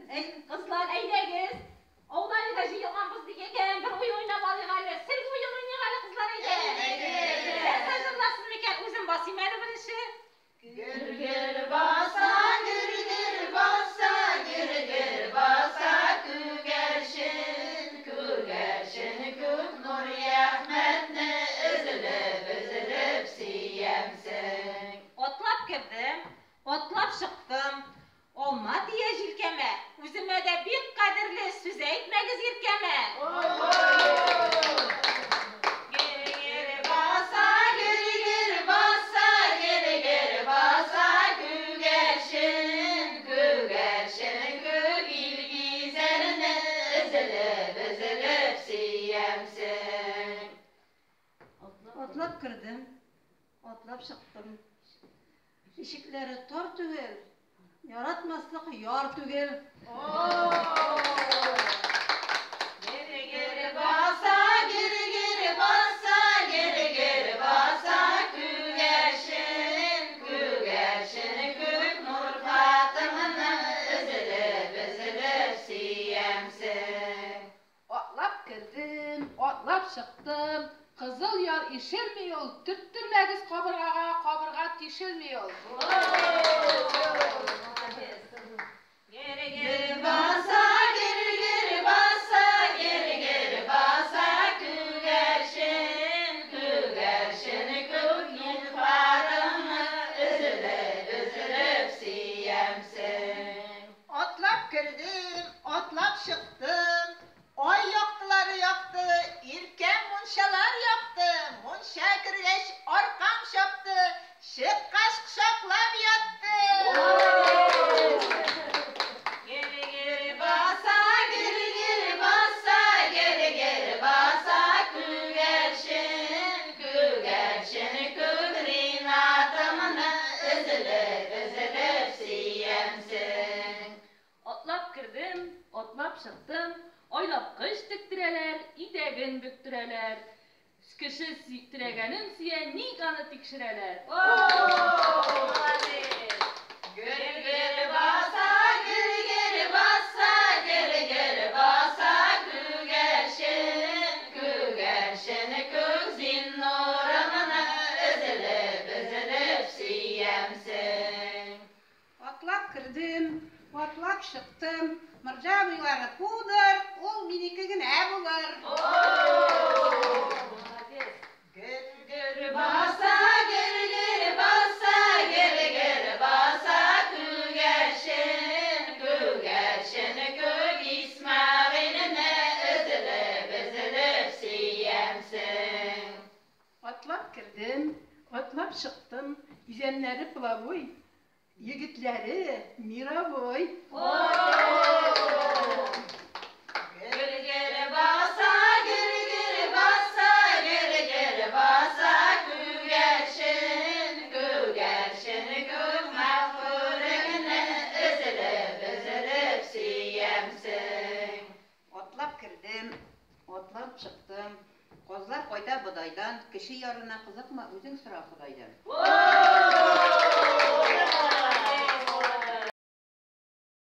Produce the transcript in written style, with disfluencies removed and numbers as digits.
Әй, кызлар, әйдәгез. Аулак өйгә җыелганбыз дигән, бер уен уйнап алыйк әле. Сөлге уен уйныйк әле, кызлар, әйдә. Нәрсә җырларсыз микән? Үзем басыйм әле беренче. Гөр-гөр баса, гөр-гөр баса, гөр-гөр баса күгәрчен, күгәрчен күк Нуриәхмәтне өзелеп-өзелеп сөямсең. Атлап кердем, атлап чыктым. Алма тия җилкәмә, үземә дә бик кадерле, сүз әйтмәгез иркәмә. Гөр-гөр баса, гөр-гөр баса, гөр-гөр баса күгәрчен, күгәрчен күк Илгизәрне өзелеп-өзелеп сөямсең. Атлап кердем, атлап чыктым. Ишекләре тар түгел, яратмаслык яр түгел. Гөр-гөр баса, гөр-гөр баса, гөр-гөр баса күгәрчен, күгәрчен күк Нурфатымны өзелеп-өзелеп сөямсең. Атлап кердем, атлап чыктым. Кызыл яр ишелми ул, төрттермәгез кабыргага, кабырга тишелми ул. Гөр-гөр баса, гөр-гөр баса, гөр-гөр баса күгәрчен, күгәрчен күк Нурфатымны өзелеп-өзелеп сөямсең. Атлап кердем, атлап чыктым. Ай яктылары якты, иркәм мунчалар якты. Мунча кергәч аркам чапты, чыккач кочаклап ятты. Гөр-гөр баса, гөр-гөр баса, гөр-гөр баса күгәрчен, күгәрчен күк Ринатымны өзелеп-өзелеп сөямсең. Атлап кердем, атлап чыктым. Айлапкыч тектерәләр, итәген бөктерәләр. Кеше теләгәнен сөя, ник аны тикшерәләр? Гөр-гөр баса, гөр-гөр баса, гөр-гөр баса күгәрчен, күгәрчен күк Зиннурымны өзелеп-өзелеп сөямсең. Атлап кердем, атлап чыктым. Морҗа буйлары пудыр, ул минеке генә булыр. Гөр-гөр баса, гөр-гөр баса, гөр-гөр баса күгәрчен, күгәрчен күк Исмәгыйльне өзелеп-өзелеп сөямсең. Атлап кердем, атлап чыктым. Изәннәре половой, егетләре мировой. Гөр-гөр баса, гөр-гөр баса, гөр-гөр баса күгәрчен, күгәрчен күк Мәгъфүреңне өзелеп-өзелеп сөямсең. Атлап кердем, атлап чыктым. Казлар кайта бодайдан, кеше ярына кызыкма, үзең сора Ходайдан.